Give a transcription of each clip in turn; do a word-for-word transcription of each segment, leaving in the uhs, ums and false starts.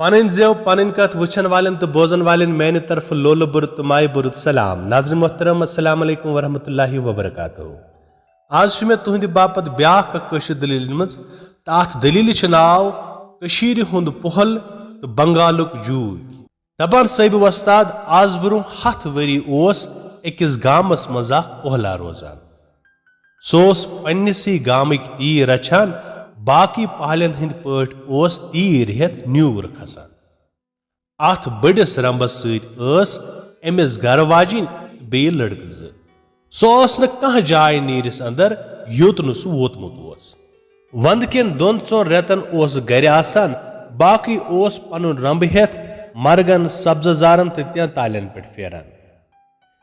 پنٕنۍ زٮ۪و، پنٕنۍ کتھ وٕچھن والٮ۪ن تہٕ بوزن والٮ۪ن میانہِ طرفہٕ لولہٕ بُرٕ تہٕ مایہِ بُرٕ سلام۔ ناظرین محترم، السلام علیکم ورحمۃ اللہ وبرکاتہ۔ آز چھُ مےٚ تُہنٛدِ باپتھ بیاکھ اکھ کٲشِر دٔلیٖل أنمٕژ، تہٕ اتھ دٔلیٖلہِ چھُ ناو کٔشیٖرِ ہُنٛد پۄہل تہٕ بنگالُک جوٗکۍ۔ دپان صٲبہِ وۄستاد، آز برونٛہہ ہتھ ؤری اوس أکِس گامس منٛز اکھ پۄہلا روزان۔ سُہ اوس پننِسٕے گامٕکۍ تیٖر رچھان، باقٕے پہلٮ۪ن ہٕنٛدۍ پٲٹھۍ اوس تیٖر ہٮ۪تھ نیوٗر کھسان۔ اتھ بٔڑِس رمبس سۭتۍ ٲس أمِس گرٕ واجِنۍ تہٕ بیٚیہِ لڑکہٕ زٕ۔ سُہ اوس نہٕ کانٛہہ جاے نیٖرِس اندر، یوٚت نہٕ سُہ ووتمُت اوس۔ وندٕ کٮ۪ن دۄن ژۄن رٮ۪تن اوس گرِ آسان، باقٕے اوس پنُن رمبہٕ ہٮ۪تھ مرگن، سبزہ زارن تہٕ تینتالٮ۪ن پٮ۪ٹھ پھیران۔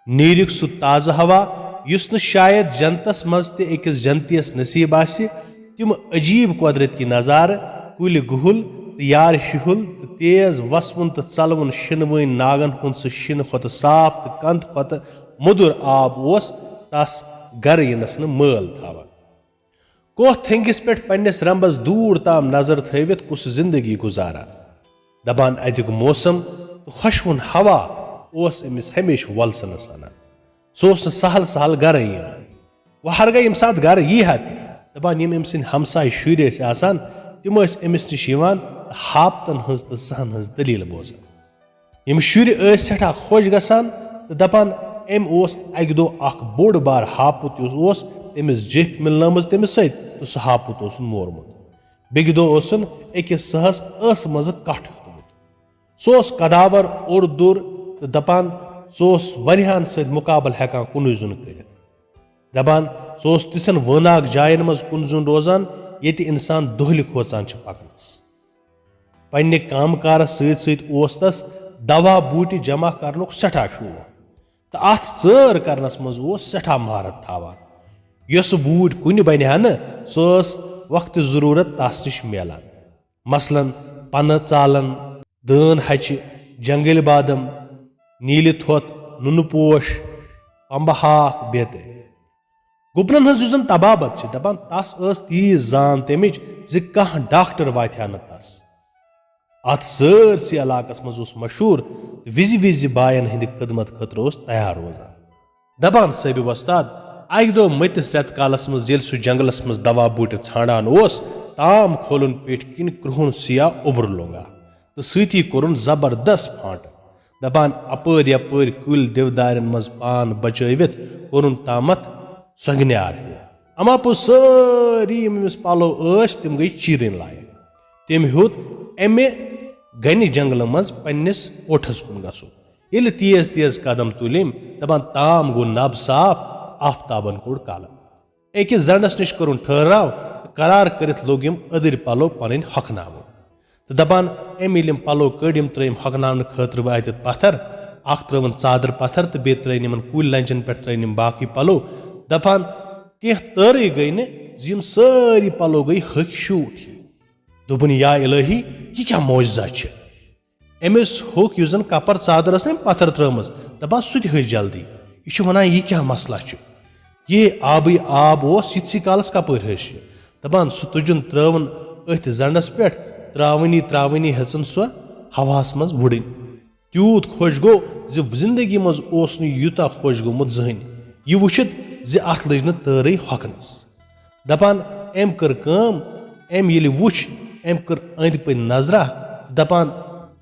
نیٖرِک سُہ تازٕ ہوا، یُس نہٕ شاید جنتس منٛز تہِ أکِس جنتیس نصیب آسہِ۔ تِم عجیب قۄدرتی نظارٕ، کُلۍ گُہُل تہٕ یار شِہُل تہٕ تیز وسوُن تہٕ ژلوُن شِنہٕ وٲنۍ ناگن ہُنٛد سُہ شِنہٕ کھۄتہٕ صاف تہٕ کند کھۄتہٕ مۄدُر آب اوس تس گرٕ یِنس نہٕ مٲل تھاوان۔ کوہ تھنگِس پٮ۪ٹھ پننِس رمبس دوٗر تام نظر تھٲوِتھ کُس زندگی گُزاران۔ دپان اتیُک موسم تہٕ خۄشوُن ہوا اوس أمِس ہمیشہٕ وۄلسنس انان۔ سُہ اوس نہٕ سہل سہل گرٕ یِوان۔ وۄنۍ ہرگاہ ییٚمہِ ساتہٕ گرٕ یی ہا تہِ، دپان یِم أمۍ سٕنٛدۍ ہمسایہِ شُرۍ ٲسۍ آسان، تِم ٲسۍ أمِس نِش یِوان تہٕ ہاپتن ہٕنٛز تہٕ سٕہن ہٕنٛز دٔلیٖل بوزان۔ یِم شُرۍ ٲسۍ سٮ۪ٹھاہ خۄش گژھان تہٕ دَپان، أمۍ اوس اَکہِ دۄہ اَکھ بوٚڑ بار ہاپُت یُس اوس تٔمِس جیٚپھۍ مِلنٲومٕژ تٔمِس سۭتۍ تہٕ سُہ ہاپُت اوسُن مورمُت۔ بیٚکہِ دۄہ اوسُن أکِس سٕہَس ٲسہٕ منٛزٕ کَٹھ ہیوٚتمُت۔ سُہ اوس قداوَر اوٚر دوٚر تہٕ دَپان، سُہ اوس واریاہَن سۭتۍ مُقابلہٕ ہٮ۪کان کُنُے زوٚن کٔرِتھ۔ دَپان، سُہ اوس تِژھن وٲناک جاین منٛز کُن زوٚن روزان، ییٚتہِ اِنسان دۄہلہِ کھوژان چھِ پکنس۔ پننہِ کامہٕ کارس سۭتۍ سۭتۍ اوس تس دوا بوٗٹہِ جمع کرنُک سٮ۪ٹھاہ شوق تہٕ اتھ ژٲر کرنس منٛز اوس سٮ۪ٹھاہ مہارت تھاوان۔ یۄسہٕ بوٗٹۍ کُنہِ بنہِ ہا نہٕ، سۄ ٲس وقتِ ضروٗرت تس نِش میلان۔ مثلاً، پنہٕ ژالن، دٲن ہچہِ، جنگلۍ بادم، نیٖلہِ تھۄتھ، نُنہٕ پوش، پمبہٕ ہاکھ بیترِ۔ گُپنن ہٕنٛز یُس زن طبابت چھِ، دپان، تس ٲس تیٖژ زان تمِچ زِ کانٛہہ ڈاکٹر واتہِ ہا نہٕ تس۔ اتھ سٲرسٕے علاقس منٛز اوس مشہوٗر تہٕ وِزِ وِزِ باین ہٕنٛدِ خدمت خٲطرٕ اوس تیار روزان۔ دپان صٲبہِ وۄستاد، اکہِ دۄہ مٔتِس رٮ۪تہٕ کالس منٛز ییٚلہِ سُہ جنگلس منٛز دوا بوٗٹہِ ژھانڈان اوس، تام کھولُن پیٹھۍ کِنۍ کرٛہُن سیاہ اوٚبُر لوٚنگا تہٕ سۭتی کوٚرُن زبردست پھانٹہٕ۔ دپان، اپٲرۍ یپٲرۍ کُلۍ دِودارٮ۪ن منٛز پان بچٲوِتھ کوٚرُن تامتھ سۄگنیار ہیوٗ۔ اما پوٚز، سٲری یِم أمِس پلو ٲسۍ، تِم گٔے چیٖرٕنۍ لایق۔ تٔمۍ ہیوٚت امہِ گنہِ جنگلہٕ منٛز پننِس کوٹھس کُن گژھُن۔ ییٚلہِ تیز تیز قدم تُلۍ أمۍ، دپان، تام گوٚو نب صاف، آفتابن کوٚڑ کلہٕ۔ أکِس زنڈس نِش کوٚرُن ٹھٔہراو تہٕ قرار کٔرِتھ لوٚگ أمۍ أدٕرۍ پلو پنٕنۍ ہۄکھناوُن۔ تہٕ دپان، أمۍ ییٚلہِ یِم پلو کٔڑۍ، یِم ترٲے أمۍ ہۄکھناونہٕ خٲطرٕ وۄنۍ اتٮ۪تھ پتھر، اکھ ترٲوٕن ژادر پتھر تہٕ بیٚیہِ ترٲے أمۍ یِمن کُلۍ لنجن پٮ۪ٹھ ترٲے أمۍ باقٕے پلو۔ دپان، کینٛہہ تٲرٕے گٔے نہٕ زِ یِم سٲری پلو گٔے ۂکھۍ شوٗٹھ ہی۔ دوٚپُن، یا الہی، یہِ کیٛاہ معجزہ چھِ؟ أمِس ہوٚکھ، یُس زن کپر ژادر ٲس نہ أمۍ پتھر ترٲومٕژ، دپان، سُہ تہِ ہیٚچھ جلدی۔ یہِ چھُ ونان، یہِ کیٛاہ مسلہٕ چھُ؟ یہِ آبٕے آب اوس، یِتھسٕے کالس کپٲرۍ ہیٚچھ یہِ؟ دپان، سُہ تُجُن ترٲوُن أتھۍ زنڈس پٮ۪ٹھ، ترٛاوٕنی ترٛاوٕنی ہیٚژٕن سۄ ہوہس منٛز وُڈٕنۍ۔ تیوٗت خۄش گوٚو زِ زندگی منٛز اوس نہٕ یوٗتاہ خۄش گوٚمُت زٕہٕنۍ، یہِ وٕچھِتھ زِ اتھ لٔج نہٕ تٲرٕے ہۄکھنس۔ دپان، أمۍ کٔر کٲم، أمۍ ییٚلہِ وُچھ، أمۍ کٔر أنٛدۍ پٔتۍ نظرہ تہٕ دپان،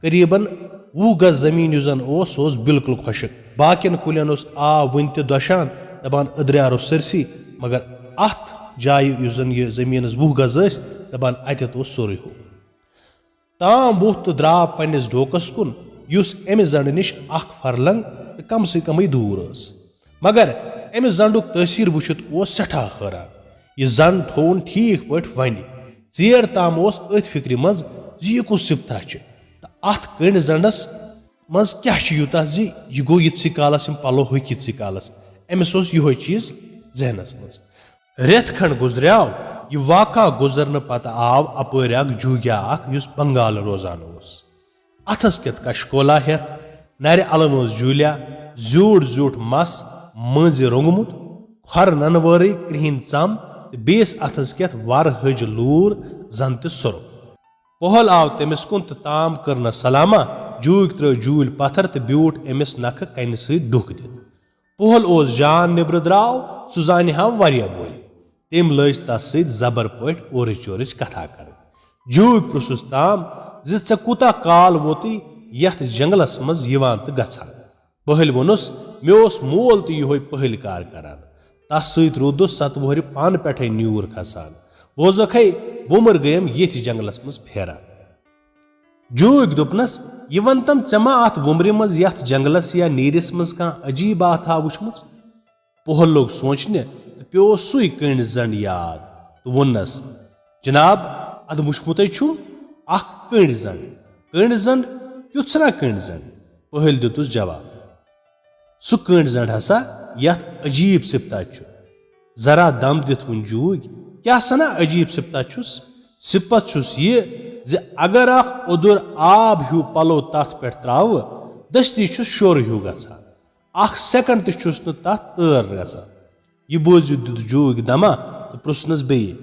قریباً وُہ گز زٔمیٖن یُس زن اوس، سُہ اوس بالکل خۄشک۔ باقین کُلٮ۪ن اوس آب وُنہِ تہِ دۄشان، دپان، أدریار اوس سٲرسٕے، مگر اتھ جایہِ یُس زن یہِ زٔمیٖنس وُہ گز ٲسۍ، دپان، اتٮ۪تھ اوس سورُے ہُہ۔ تام ووٚتھ تہٕ درٛاو پننِس ڈوکس کُن، یُس امہِ زنڈٕ نِش اکھ فرلنگ تہٕ کم سے کمٕے دوٗر ٲس۔ مگر امہِ زنڈُک تٲثیر وُچھِتھ اوس سٮ۪ٹھاہ حٲران۔ یہِ زنڈ تھووُن ٹھیٖک پٲٹھۍ ونہِ۔ ژیر تام اوس أتھۍ فِکرِ منٛز زِ یہِ کُس سِپتھاہ چھُ تہٕ اتھ کٔنڈۍ زنڈس منٛز کیٛاہ چھُ یوٗتاہ زِ یہِ گوٚو یِتھسٕے کالس، یِم پلو ۂکۍ یِتھسٕے کالس؟ أمِس اوس یِہوے چیٖز ذہنس منٛز۔ رٮ۪تھ کھنٛڈ گُزریٛاو، یہِ واقعہ گُزرنہٕ پتہٕ آو اپٲرۍ اکھ جوٗگیا اکھ، یُس بنگالہٕ روزان اوس۔ اتھس کٮ۪تھ کشکولا ہٮ۪تھ، نرِ الہٕ وٲنٛز جوٗلیا، زیوٗٹھ زیوٗٹھ مس، مٲنٛزِ رونگمُت، کھۄر ننہٕ وٲرٕے کرٛہِنۍ ژم تہٕ بیٚیِس اتھس کٮ۪تھ ورٕ ۂج لوٗر زن تہِ سۄرُپھ۔ پۄہل آو تٔمِس کُن تہٕ تام کٔرنس سلامہ۔ جوٗرۍ ترٲو جوٗلۍ پتھر تہٕ بیوٗٹھ أمِس نکھٕ کنہِ سۭتۍ ڈُکھ دِتھ۔ پۄہل اوس جان نیبرٕ درٛاو، سُہ زانہِ ہا واریاہ بوٚلۍ۔ تٔمۍ لٲج تس سۭتۍ زبر پٲٹھۍ اورٕچ یورٕچ کتھا کرٕنۍ۔ جوٗرۍ پرُژھُس تام زِ ژےٚ کوٗتاہ کال ووتُے یتھ جنگلس منٛز یِوان تہٕ گژھان؟ پۄہلۍ ووٚنُس، مےٚ اوس مول تہِ یِہوے پۄہلۍ کار کران۔ تس سۭتۍ روٗدُس ستہٕ وُہرِ پانہٕ پٮ۪ٹھے نیوٗر کھسان۔ بوزکھے، وُمر گٔیم ییٚتھۍ جنگلس منٛز پھیران۔ جوٗرۍ دوٚپنس، یہِ ون تم، ژےٚ ما اتھ وُمرِ منٛز یتھ جنگلس یا نیٖرِس منٛز کانٛہہ عجیٖب آتھا وٕچھمٕژ؟ پۄہل لوٚگ سونٛچنہِ تہٕ پیوس سُے کٔنڈۍ زنڈ یاد تہٕ ووٚننس، جناب، ادٕ وٕچھمُتٕے چھُم اکھ کٔنڈۍ زنڈ۔ کٔنڈۍ زنڈ؟ کیُتھ سنا کٔنڈۍ زنڈ؟ پۄہلۍ دیُتُس جواب، سُہ کٔنڈۍ زنڈ ہسا یتھ عجیب صفتا چھُ۔ ذرا دم دِتھ وُن جوٗرۍ، کیاہ سنا عجیب صفتا چھُس؟ صفت چھُس یہِ زِ اگر اکھ اوٚدُر آب ہیوٗ پلو تتھ پٮ۪ٹھ تراوٕ، دستی چھُس شور ہیوٗ گژھان۔ اکھ سیکنڈ تہِ چھُس نہٕ تتھ تٲر گژھان۔ یہِ بوٗزِتھ دیُت جوٗرۍ دمہ تہٕ پرُژھنس بیٚیہِ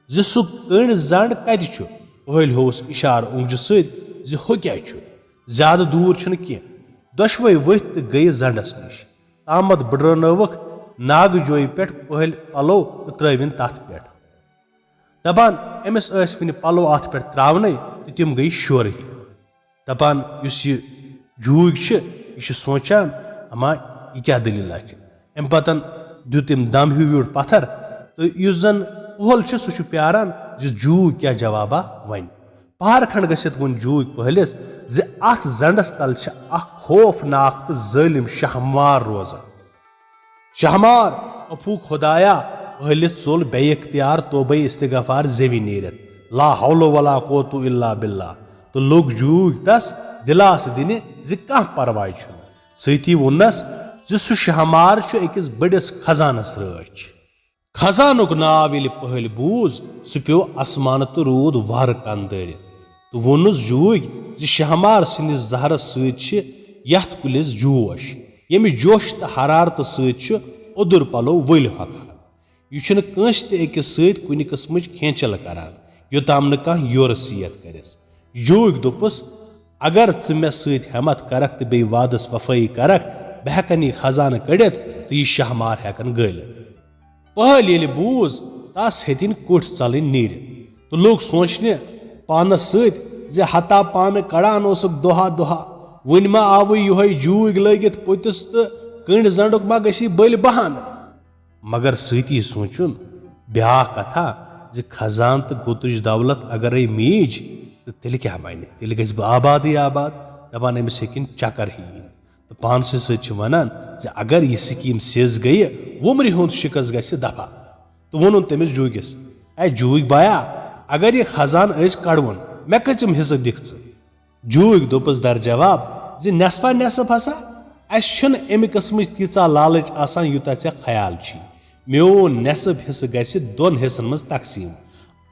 زِ سُہ کٔنڈۍ زنڈ کتہِ چھُ؟ پۄہلۍ ہووُس اشارٕ اونٛگجہِ سۭتۍ زِ ہُہ کیاہ چھُ؟ زیادٕ دوٗر چھُنہٕ کینٛہہ۔ دۄشوے ؤتھۍ تہٕ گٔیہِ زنڈس نِش۔ تامتھ بٕڈرٲونٲوکھ ناگہٕ جویہِ پٮ۪ٹھ پۄہلۍ پلو تہٕ ترٲوِن تتھ پٮ۪ٹھ۔ دپان، أمِس ٲسۍ وُنہِ پلو اتھ پٮ۪ٹھ تراونَے تہٕ تِم گٔیہِ شورٕ ہی۔ دپان، یُس یہِ جوٗرۍ چھِ، یہِ چھُ سونٛچان، اما، یہِ کیٛاہ دٔلیٖلہ چھِ؟ اَمہِ پتہٕ دیُت أمۍ دم ہیوٗ ویوٗٹھ پتھر، تہٕ یُس زن پۄہل چھُ، سُہ چھُ پیاران زِ جوٗرۍ کیٛاہ جوابا ونہِ۔ پہر کھنڈ گٔژھِتھ ووٚن جوٗرۍ پۄہلِس زِ اتھ زنڈس تل چھِ اکھ خوفناک تہٕ ظٲلم شاہمار روزان۔ شاہمار، عفوک خدایا، پۄہلِس ژوٚل بے اختیار توبے استغفار زیوِ نیٖرِتھ، لا حول ولا قوت الا باللہ، تہٕ لوٚگ جوٗرۍ تس دِلاسہٕ دِنہِ زِ کانٛہہ پرواے چھُنہٕ۔ سۭتی ووٚننس زِ سُہ شاہمار چھُ أکِس بٔڑِس خزانس رٲچھ۔ خزانُک ناو ییٚلہِ پۄہلۍ بوٗز، سُہ پیوٚو اسمانہٕ تہٕ روٗد وہرٕ کن دٲرِتھ۔ تہٕ ووٚنُس جوٗرۍ زِ شاہمار سٕنٛدِس زہرس سۭتۍ چھِ یتھ کُلِس جوش، ییٚمہِ جوشہٕ تہٕ حرارتہٕ سۭتۍ چھُ اوٚدُر پلو ؤلۍ ہۄکھان۔ یہِ چھُنہٕ کٲنٛسہِ تہِ أکِس سۭتۍ کُنہِ قٕسمٕچ کھینچل کران، یوٚتام نہٕ کانٛہہ یورٕ سیت کرٮ۪س۔ جوٗرۍ دوٚپُس، اگر ژٕ مےٚ سۭتۍ ہٮ۪متھ کرکھ تہٕ بیٚیہِ وعدس وفٲیی کرکھ، بہٕ ہٮ۪کن یہِ خزانہٕ کٔڑِتھ تہٕ یہِ شاہمار ہٮ۪کن گٲلِتھ۔ پہل ییٚلہِ بوٗز، تس ہیٚتِن کوٚٹھۍ ژلٕنۍ نیٖرِتھ تہٕ لوٚگ سونٛچنہِ پانس سۭتۍ زِ ہتا پانہٕ کڑان اوسُکھ دۄہا دۄہا، وُنہِ ما آوٕے یِہوے جوٗرۍ لٲگِتھ پوٚتِس تہٕ کٔنڈۍ زنڈُک ما گژھی بٔلۍ بہانہٕ؟ مگر سۭتی سونٛچُن بیٛاکھ کتھا زِ خزان تہٕ گُتٕج دولت اگرے میٖج، تہٕ تیٚلہِ کیٛاہ بنہِ؟ تیٚلہِ گژھِ بہٕ آبادٕے آباد۔ دپان، أمِس ہیٚکِن چکر ہی یِنۍ۔ تہٕ پانسٕے سۭتۍ چھِ ونان زِ اگر یہِ سکیٖم سیٚز گٔیہِ، وُمرِ ہُنٛد شِکس گژھِ دفع۔ تہٕ ووٚنُن تٔمِس جوٗگِس، اے جوٗگۍ بایا، اگر یہِ خزان أسۍ کڑوُن، مےٚ کٔژِم حصہٕ دِکھ ژٕ؟ جوٗرۍ دوٚپُس در جواب زِ نٮ۪صفا نٮ۪صٕف ہسا، اَسہِ چھُنہٕ اَمہِ قٕسمٕچ تیٖژاہ لالٕچ آسان یوٗتاہ ژےٚ خیال چھُے۔ میون نٮ۪صٕف حصہٕ گژھِ دۄن حصن منٛز تقسیٖم۔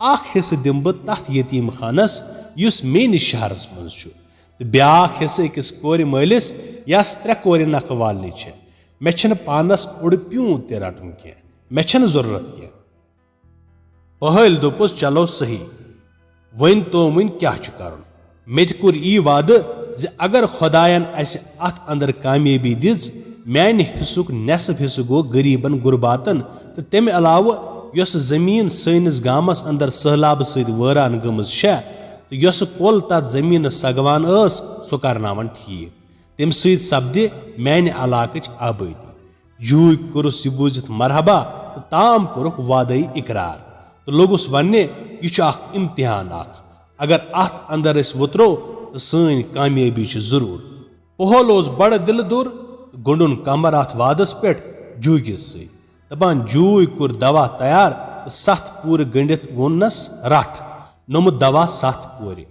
اکھ حصہٕ دِمہٕ بہٕ تتھ یتیٖم خانس یُس میٲنِس شہرس منٛز چھُ، تہٕ بیٛاکھ حصہٕ أکِس کورِ مٲلِس یس ترٛےٚ کورِ نکھٕ والنہِ چھےٚ۔ مےٚ چھُنہٕ پانس اوٚڑ پیوٗنت تہِ رٹُن کینٛہہ، مےٚ چھَنہٕ ضروٗرت کینٛہہ۔ پہٲلۍ دوٚپُس، چلو صحیح، وۄنۍ تو وۄنۍ کیٛاہ چھُ کرُن؟ مےٚ تہِ کوٚر یی وعدٕ زِ اگر خۄداین اسہِ اتھ اندر کامیٲبی دِژ، میانہِ حصُک نٮ۪صٕف حصہٕ گوٚو غریٖبن غرباتن، تہٕ تمہِ علاوٕ یۄس زٔمیٖن سٲنِس گامس اندر سٔہلابہٕ سۭتۍ وٲران گٔمٕژ چھےٚ تہٕ یۄسہٕ کۄل تتھ زٔمیٖنس سگوان ٲس، سۄ کرناون ٹھیٖک۔ تمہِ سۭتۍ سپدِ میانہِ علاقٕچ آبٲدی۔ جوٗرۍ کوٚرُس یہِ بوٗزِتھ مرحبا تہٕ تام کوٚرُکھ وعدے اقرار تہٕ لوٚگُس وننہِ، یہِ چھُ اکھ امتحان اکھ، اگر اتھ اندر أسۍ وُترو تہٕ سٲنۍ کامیٲبی چھِ ضروٗر۔ پہل اوس بڑٕ دِلہٕ دوٚر تہٕ گوٚنٛڈُن کمر اتھ وعدس پٮ۪ٹھ جوٗگِس سۭتۍ۔ دپان، جوٗرۍ کوٚر دوا تیار تہٕ ستھ پوٗرٕ گٔنٛڈِتھ ووٚننس، رٹھ نوٚمُت دوا ستھ پورِ۔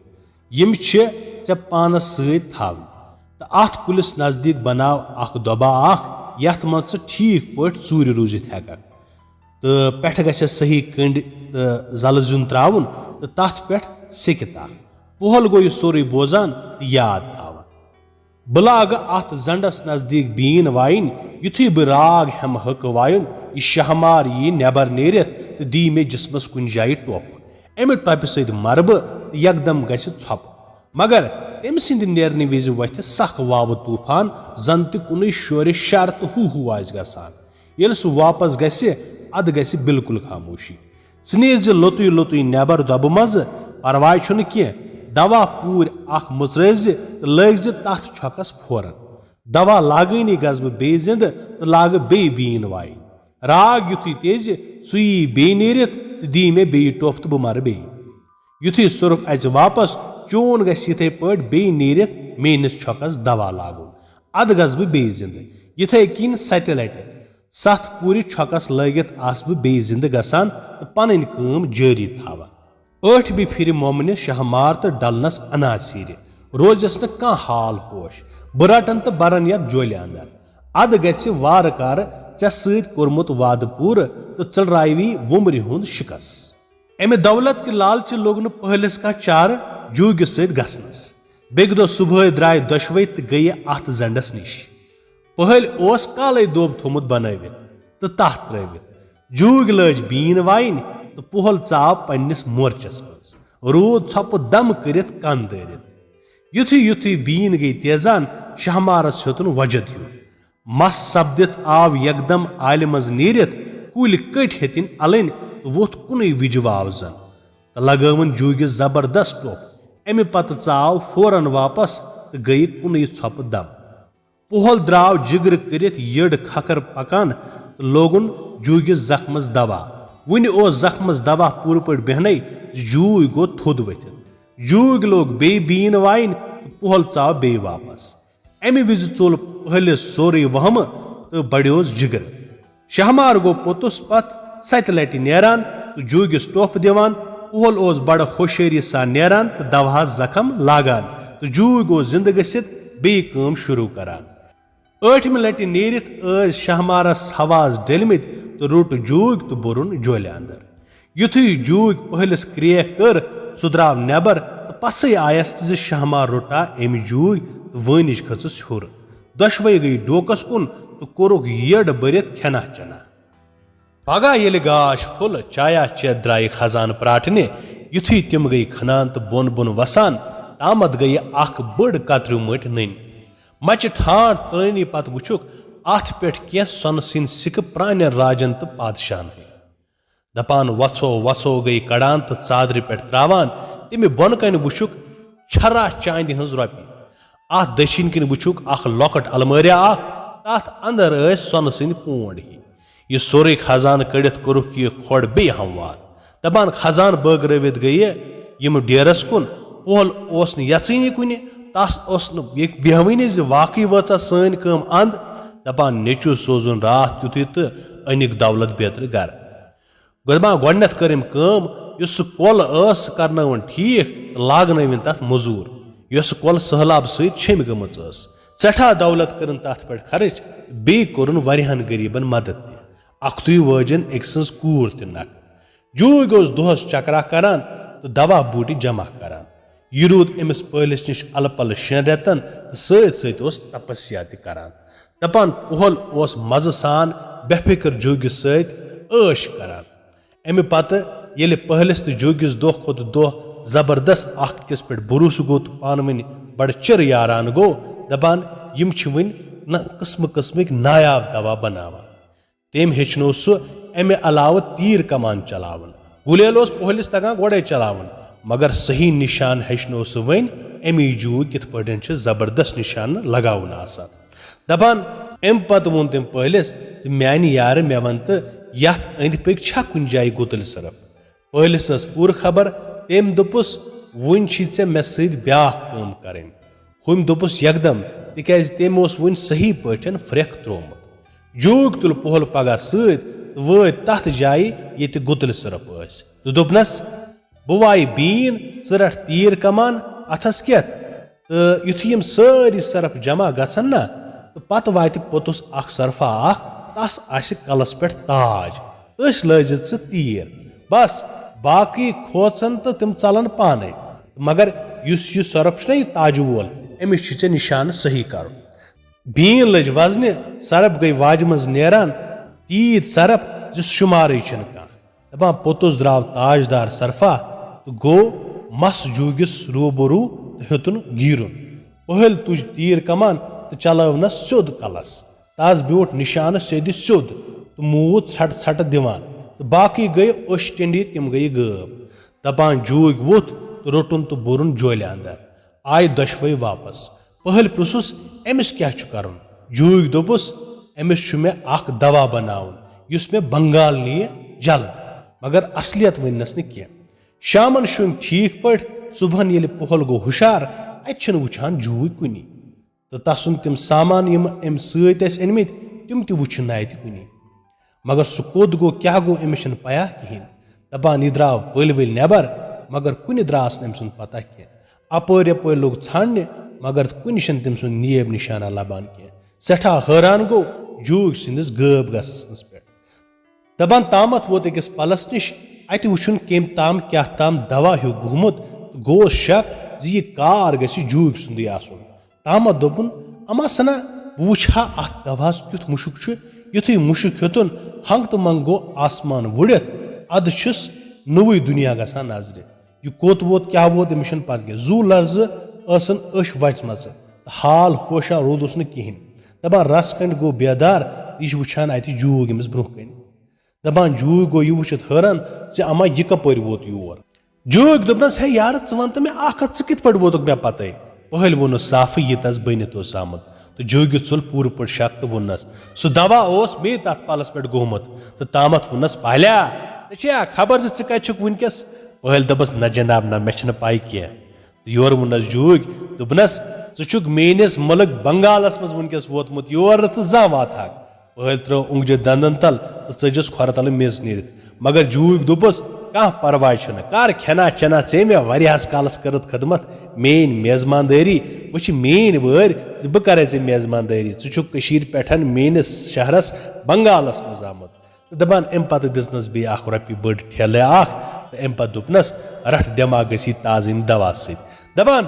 یِم چھِ ژےٚ پانس سۭتۍ تھاونہِ۔ تہٕ اتھ کُلِس نزدیٖک بناو اکھ دۄبا اکھ، یتھ منٛز ژٕ ٹھیٖک پٲٹھۍ ژوٗرِ روٗزِتھ ہٮ۪ککھ۔ تہٕ پٮ۪ٹھٕ گژھٮ۪س صحیح کٔنٛڈۍ تہٕ زلہٕ زیُن تراوُن تہٕ تتھ پٮ۪ٹھ سیٚکہِ تاہ۔ پۄہل گوٚو یہِ سورُے بوزان تہٕ یاد تھاوان۔ بہٕ لاگہٕ اتھ زنڈس نزدیٖک بیٖن وایِنۍ، یُتھُے بہٕ راگ ہٮ۪مہٕ ہکہٕ وایُن، یہِ شاہمار ییہِ نٮ۪بر نیٖرِتھ تہٕ دِیہِ مےٚ جسمس کُنہِ جایہِ ٹوپہٕ۔ امہِ ٹۄپہِ سۭتۍ مرٕ بہٕ تہٕ یکدم گژھِ ژھۄپہٕ۔ مگر تٔمۍ سٕنٛدِ نیرنہٕ وِزِ وۄتھِ سخ واوٕ طوفان، زن تہِ کُنُے شورِ شر تہٕ ہو ہو آسہِ گژھان۔ ییٚلہِ سُہ واپس گژھِ، ادٕ گژھِ بالکل خاموشی۔ ژٕ نیٖر زِ لوٚتُے لوٚتُے نٮ۪بر دۄبہٕ منٛزٕ، پرواے چھُنہٕ کینٛہہ۔ دوا پوٗرۍ اکھ مٕژرٲوۍ زِ تہٕ لٲگۍ زِ تتھ چھۄکس فوراً۔ دوا لاگٲنی گژھٕ بہٕ بیٚیہِ زِندٕ تہٕ لاگہٕ بیٚیہِ بیٖن وایِنۍ۔ راگ یُتھُے تیزِ، سُہ یی بیٚیہِ نیٖرِتھ تہٕ دی مےٚ بیٚیہِ ٹوٚپھ تہٕ بہٕ مرٕ بیٚیہِ۔ یُتھُے سُرُکھ اژِ واپس، چون گژھِ یِتھے پٲٹھۍ بیٚیہِ نیٖرِتھ میٲنِس چھۄکس دوا لاگُن۔ ادٕ گژھٕ بہٕ بیٚیہِ زِندٕ۔ یِتھے کِنۍ ستہِ لٹہِ۔ ستھ پوٗرِ چھۄکس لٲگِتھ آسہٕ بہٕ بیٚیہِ زِندٕ گژھان تہٕ پنٕنۍ کٲم جٲری تھاوان۔ ٲٹھمہِ پھِرِ مومنہِ شہمار تہٕ ڈلنس عناصیرِ۔ روزٮ۪س نہٕ کانٛہہ حال ہوش۔ بہٕ رٹن تہٕ برن یتھ جولہِ اندر۔ ادٕ گژھِ وارٕ کارٕ ژےٚ سۭتۍ کوٚرمُت وعدٕ پوٗرٕ تہٕ ژٔلراوی وُمرِ ہُنٛد شِکس۔ امہِ دولت کہِ لالچہِ لوٚگ نہٕ پٔہلِس کانٛہہ چارٕ جوٗگہِ سۭتۍ گژھنس۔ بیٚکہِ دۄہ صبحٲے درٛاے دۄشوے تہٕ گٔیہِ اتھ زنڈس نِش۔ پٔہلۍ اوس کالے دوٚب تھوٚومُت بنٲوِتھ تہٕ تتھ ترٲوِتھ۔ جوٗگۍ لٲج بیٖن وایِنۍ تہٕ پوہل ژاو پننِس مورچس منٛز۔ روٗد ژھۄپہٕ دم کٔرِتھ کن دٲرِتھ۔ یُتھُے یُتھُے بیٖن گٔیہِ تیزان، شہمارس ہیوٚتُن وۄجد ہیوٚن۔ مس سپدِتھ آو یکدم آلہِ منٛز نیٖرِتھ، کُلۍ کٔٹۍ ہیٚتِن الٕنۍ تہٕ ووٚتھ کُنُے وِجہِ واو زن۔ تہٕ لگٲوٕن جوٗگِس زبردست ٹوٚپھ۔ امہِ پتہٕ ژاو فوراً واپس تہٕ گٔیہِ کُنُے ژھۄپہٕ دم۔ پوہل درٛاو جِگرٕ کٔرِتھ یٔڈ کھکھر پکان تہٕ لوگُن جوٗگِس زخمس دوا۔ وُنہِ اوس زخمس دوا پوٗرٕ پٲٹھۍ بیہنے زِ جوٗگۍ گوٚو تھوٚد ؤتھِتھ۔ جوٗگۍ لوگ بیٚیہِ بیٖن وایِنۍ تہٕ پوہل ژاو بیٚیہِ واپس۔ امہِ وِزِ ژوٚل پٔہلِس سورُے وہمہٕ تہٕ بڑیوس جِگرٕ۔ شہمار گوٚو پوٚتُس پتھ ستہِ لٹہِ نیران تہٕ جوٗگِس ٹوٚپھ دِوان۔ پوہل اوس بڑٕ ہوشیٲری سان نیران تہٕ دوہس زخم لاگان تہٕ جوٗگۍ اوس زِندٕ گٔژھِتھ بیٚیہِ کٲم شروع کران۔ ٲٹھمہِ لٹہِ نیٖرِتھ ٲسۍ شہمارس حواس ڈٔلمٕتۍ تہٕ روٚٹ جوٗگۍ تہٕ بوٚرُن جولہِ اندر۔ یُتھُے جوٗگۍ پٔہلِس کرٛیک کٔر، سُہ درٛاو نٮ۪بر تہٕ پژھٕے آیس زِ شہمار روٚٹا أمۍ جوٗگۍ تہٕ وٲنِج کھٔژٕس ہیوٚر۔ دۄشوے گٔیہِ ڈوکس کُن تہٕ کوٚرُکھ یٔڈ بٔرِتھ کھٮ۪نا چٮ۪نا۔ پگاہ ییٚلہِ گاش پھوٚل، چایا چٮ۪تھ درٛایہِ خزان پراٹھنہِ۔ یُتھُے تِم گٔیہِ کھنان تہٕ بۄن بۄن وسان، تامتھ گٔیہِ اکھ بٔڑ کترِو مٔٹۍ نٔنۍ۔ مچہِ ٹھانڈ تُلٲنی پتہٕ وُچھُکھ اتھ پٮ۪ٹھ کینٛہہ سۄنہٕ سٕنٛدۍ سِکہٕ پرٛانٮ۪ن راجن تہٕ پادشاہن ہٕنٛدۍ۔ دپان، "وژھو، وژھو" گٔیہِ کڑان تہٕ ژادرِ پٮ۪ٹھ تراوان۔ تمہِ بۄنہٕ کنہِ وُچھُکھ چھرا چاندِ ہٕنٛز رۄپیہِ۔ اتھ دٔچھِنۍ کِنۍ وُچھُکھ اکھ لۄکٕٹ المٲریا اکھ، تتھ اندر ٲسۍ سۄنہٕ سٕنٛدۍ پونڈ ہی۔ یہِ سورُے خزانہٕ کٔڑِتھ کوٚرُکھ یہِ کھۄڑ بیٚیہِ ہموار۔ دپان، خزانہٕ بٲگرٲوِتھ گٔیہِ یِم ڈیرس کُن۔ پوہل اوس نہٕ یژھٲنی کُنہِ، تس اوس نہٕ یہِ بیہوٲنی زِ واقعی وٲژاہ سٲنۍ کٲم اند۔ دپان، نیچو سوزُن راتھ کیُتھُے تہٕ أنِکھ دولت بیترِ گرٕ۔ گوٚو دپان، گۄڈٕنیتھ کٔر أمۍ کٲم، یُس سُہ کۄل ٲس، سُہ کرنٲوٕن ٹھیٖک تہٕ لاگنٲوِن تتھ مٔزوٗر، یۄس سۄ کۄل سٔہلاب سۭتۍ چھیٚمۍ گٔمٕژ ٲس۔ سٮ۪ٹھاہ دولت کٔرٕن تتھ پٮ۪ٹھ خرٕچ تہٕ بیٚیہِ کوٚرُن واریاہن غریٖبن مدد تہِ۔ اکھتُے وٲجِن أکۍ سٕنٛز کوٗر تہِ نکھٕ۔ جوٗگۍ اوس دۄہس چکرا کران تہٕ دوا بوٗٹہِ جمع کران۔ یہِ روٗد أمِس پٲلِس نِش الہٕ پلہٕ شٮ۪ن رٮ۪تن تہٕ سۭتۍ سۭتۍ اوس تپسیا تہِ کران۔ دپان، پوہل اوس مزٕ سان بے فکر جوٗگِس سۭتۍ عٲش کران۔ امہِ پتہٕ ییٚلہِ پہلِس تہٕ جوٗگِس دۄہ کھۄتہٕ دۄہ زبردست اکھ أکِس پٮ۪ٹھ بھروسہٕ گوٚو تہٕ پانہٕ ؤنۍ بڑٕ چِر یاران گوٚو، دپان، یِم چھِ وٕنۍ نہ قٕسمہٕ قٕسمٕکۍ نایاب دوا بناوان۔ تٔمۍ ہیٚچھنوو سُہ امہِ علاوٕ تیٖر کمان چلاوُن۔ گُلٮ۪ل اوس پہلِس تگان گۄڈے چلاوُن، مگر صحیح نشان ہیٚچھنوو سُہ وۄنۍ امی جوٗ کِتھ پٲٹھۍ چھِ زبردست نشانہٕ لگاوُن آسان۔ دپان، امہِ پتہٕ ووٚن تٔمۍ پہلِس زِ میانہِ یارٕ، مےٚ ون تہٕ یتھ أنٛدۍ پٔکۍ چھا کُنہِ جایہِ گُتٕلۍ سۄرپھ؟ پہلِس ٲس پوٗرٕ خبر۔ تٔمۍ دوٚپُس، وُنہِ چھِ ژےٚ مےٚ سۭتۍ بیاکھ کٲم کرٕنۍ۔ ہُمۍ دوٚپُس یکدم، تِکیازِ تٔمۍ اوس وُنہِ صحیح پٲٹھۍ پھرٛکھ ترٛوومُت۔ جوٗگۍ تُل پۄہل پگاہ سۭتۍ تہٕ وٲتۍ تتھ جایہِ ییٚتہِ گُتٕلۍ سۄرپھ ٲسۍ تہٕ دوٚپنس، بہٕ وایہِ بیٖن، ژٕ رٹھ تیٖر کمان اتھس کٮ۪تھ۔ تہٕ یُتھُے یِم سٲری سۄرپھ جمع گژھن نا، تہٕ پتہٕ واتہِ پوٚتُس اکھ سۄرپھا اکھ، تس آسہِ کلس پٮ۪ٹھ تاج، تٔسۍ لٲجزِ ژٕ تیٖر۔ بس، باقٕے کھوژن تہٕ تِم ژلن پانے۔ مگر یُس یہِ سۄرپھ چھُنہ، یہِ تاجہِ وول، أمِس چھُے ژےٚ نشانہٕ صحیح کرُن۔ بیٖن لٔج وزنہِ، سۄرپھ گٔے واجہِ منٛز نیران، تیٖتۍ سۄرپھ زِ شُمارٕے چھِنہٕ کانٛہہ۔ دپان، پوٚتُس درٛاو تاجدار سۄرپھا تہٕ گوٚو مس جوٗگِس روٗبرو تہٕ ہیوٚتُن گیٖرُن۔ پٔہلۍ تُج تیٖر کمان تہٕ چلٲونس سیوٚد کلس۔ تس بیوٗٹھ نشانہٕ سیٚدِ سیوٚد تہٕ موٗد ژھٹہٕ ژھٹہٕ دِوان، تہٕ باقٕے گٔیہِ أچھ ٹِنڈی، تِم گٔیہِ غٲب۔ دپان جوٗگۍ ووٚتھ تہٕ روٚٹُن تہٕ بوٚرُن جولہِ اندر۔ آیہِ دۄشوے واپس۔ پٔہلۍ پرُژھُس، "أمِس کیٛاہ چھُ کرُن؟" جوٗگۍ دوٚپُس، "أمِس چھُ مےٚ اکھ دوا بناوُن، یُس مےٚ بنگال نِیہِ جلد، مگر اصلیت ؤننس نہٕ کینٛہہ۔" شامن شوٚنگ ٹھیٖک پٲٹھۍ، صبحن ییٚلہِ پۄہل گوٚو ہُشار، اتہِ چھُنہٕ وٕچھان جوٗگۍ کُنی۔ تہٕ تسُنٛد تِم سامان، یِم أمۍ سۭتۍ ٲسۍ أنمٕتۍ، تِم تہِ وٕچھِنۍ نہٕ اتہِ کُنی۔ مگر سُہ کوٚت گوٚو، کیٛاہ گوٚو، أمِس چھَنہٕ پَیہ کِہیٖنۍ۔ دَپان، یہِ درٛاو ؤلۍ ؤلۍ نٮ۪بر، مگر کُنہِ درٛاس نہٕ أمۍ سُنٛد پَتہ کینٛہہ۔ اَپٲرۍ یَپٲرۍ لوٚگ ژھانٛڈنہِ، مگر کُنہِ چھَنہٕ تٔمۍ سُنٛد نیب نِشانہ لَبان کینٛہہ۔ سٮ۪ٹھاہ حٲران گوٚو جوٗگۍ سٕنٛدِس غٲب گژھنَس پٮ۪ٹھ۔ دَپان، تامَتھ ووت أکِس پَلَس نِش، اَتہِ وٕچھُن کٔمۍ تام کیٛاہ تام دَوا ہیوٗ گوٚمُت، تہٕ گوٚوُس شک زِ یہِ کار گژھِ جوٗگۍ سُنٛدُے آسُن۔ تامَتھ دوٚپُن، "اما سنا، بہٕ وٕچھِ ہا اَتھ دَواہَس کیُتھ مُشُک چھُ۔" یُتھُے مُشُک ہیوٚتُن، ہنٛگ تہٕ منٛگ گوٚو آسمان وُڑِتھ، اَدٕ چھُس نوٚوُے دُنیا گژھان نظرِ۔ یہِ کوٚت ووت، کیٛاہ ووت، أمِس چھَنہٕ پَتہ کینٛہہ۔ زُو لرزٕ ٲسٕن أچھ وَژھمَژٕ تہٕ حال ہوشا روٗدُس نہٕ کِہیٖنۍ۔ دَپان، رَژھ کھنٛڈ گوٚو بیدار، یہِ چھِ وٕچھان اَتہِ جوٗگ أمِس برٛونٛہہ کَنہِ۔ دَپان، جوٗگ گوٚو یہِ وٕچھِتھ حٲران زِ اما یہِ کَپٲرۍ ووت یور۔ جوٗگۍ دوٚپنَس، "ہے یارٕ، ژٕ وَن تہٕ مےٚ اَکھ کَتھ، ژٕ کِتھ پٲٹھۍ ووتُکھ مےٚ پَتَے؟" پٔہلۍ ووٚنُس صافٕے یہِ تَس بٔنِتھ اوس آمُت۔ تہٕ جوٗگِس ژوٚل پوٗرٕ پٲٹھۍ شک تہٕ ووٚننَس، "سُہ دوا اوس مے تَتھ پَلَس پٮ۪ٹھ گوٚمُت۔" تہٕ تامَتھ ووٚننَس، "پالیا، ژےٚ چھےٚ خبر زِ ژٕ کَتہِ چھُکھ وٕنۍکٮ۪س؟" پٔہلۍ دوٚپُس، "نہ جناب، نہ، مےٚ چھَنہٕ پَے کینٛہہ۔" تہٕ یورٕ ووٚننَس جوٗگۍ، دوٚپنَس، "ژٕ چھُکھ میٛٲنِس مُلک بنگالَس منٛز وٕنۍکٮ۪س ووتمُت، یور نہٕ ژٕ زانٛہہ واتہٕ ہاکھ۔" پٔہلۍ ترٲو اونٛگجہِ دنٛدن تل تہٕ ژٔجِس کھۄرٕ تلہٕ میٚژ نیٖرِتھ۔ مگر جوٗگۍ دوٚپُس، "کانٛہہ پرواے چھُنہٕ، کر کھٮ۪نا چٮ۪نا، ژےٚ مےٚ واریاہس کالس کٔرٕتھ خدمت، میٛٲنۍ میزباندٲری۔ وۄنۍ چھِ میٛٲنۍ وٲرۍ زِ بہٕ کرے ژےٚ میزباندٲری۔ ژٕ چھُکھ کٔشیٖرِ پٮ۪ٹھ میٛٲنِس شہرس بنگالس منٛز آمُت۔" تہٕ دَپان، اَمہِ پَتہٕ دِژنَس بیٚیہِ اَکھ رۄپیہِ بٔڑ ٹھیلہٕ اَکھ تہٕ اَمہِ پَتہٕ دوٚپنَس، "رَٹھ، دٮ۪ماغ گژھی تازٕ اَمہِ دَوا سۭتۍ۔" دَپان،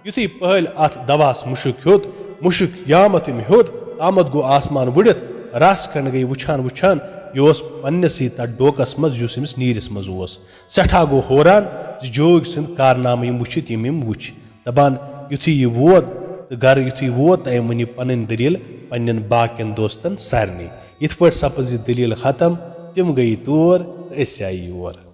یُتھُے پٔہلۍ اَتھ دَواہَس مُشُک ہیوٚت، مُشُک یامَتھ أمۍ ہیوٚت، تامَتھ گوٚو آسمان وُڑِتھ، رَژھ کھنٛڈ گٔے وٕچھان وٕچھان، یہِ اوس پنٛنِسٕے تَتھ ڈوکَس منٛز، یُس أمِس نیٖرِس منٛز اوس۔ سٮ۪ٹھاہ گوٚو حٲران زِ جوگۍ سٕنٛدۍ کارنامہٕ یِم وٕچھِتھ، یِم أمۍ وٕچھ۔ دَپان، یُتھُے یہِ ووت تہٕ گَرٕ یُتھُے ووت تہٕ أمۍ ؤنۍ یہِ پَنٕنۍ دٔلیٖل پنٛنٮ۪ن باقیَن دوستَن سارنٕے۔ یِتھ پٲٹھۍ سَپٕز یہِ دٔلیٖل ختم، تِم گٔیہِ تور تہٕ أسۍ آیہِ یور۔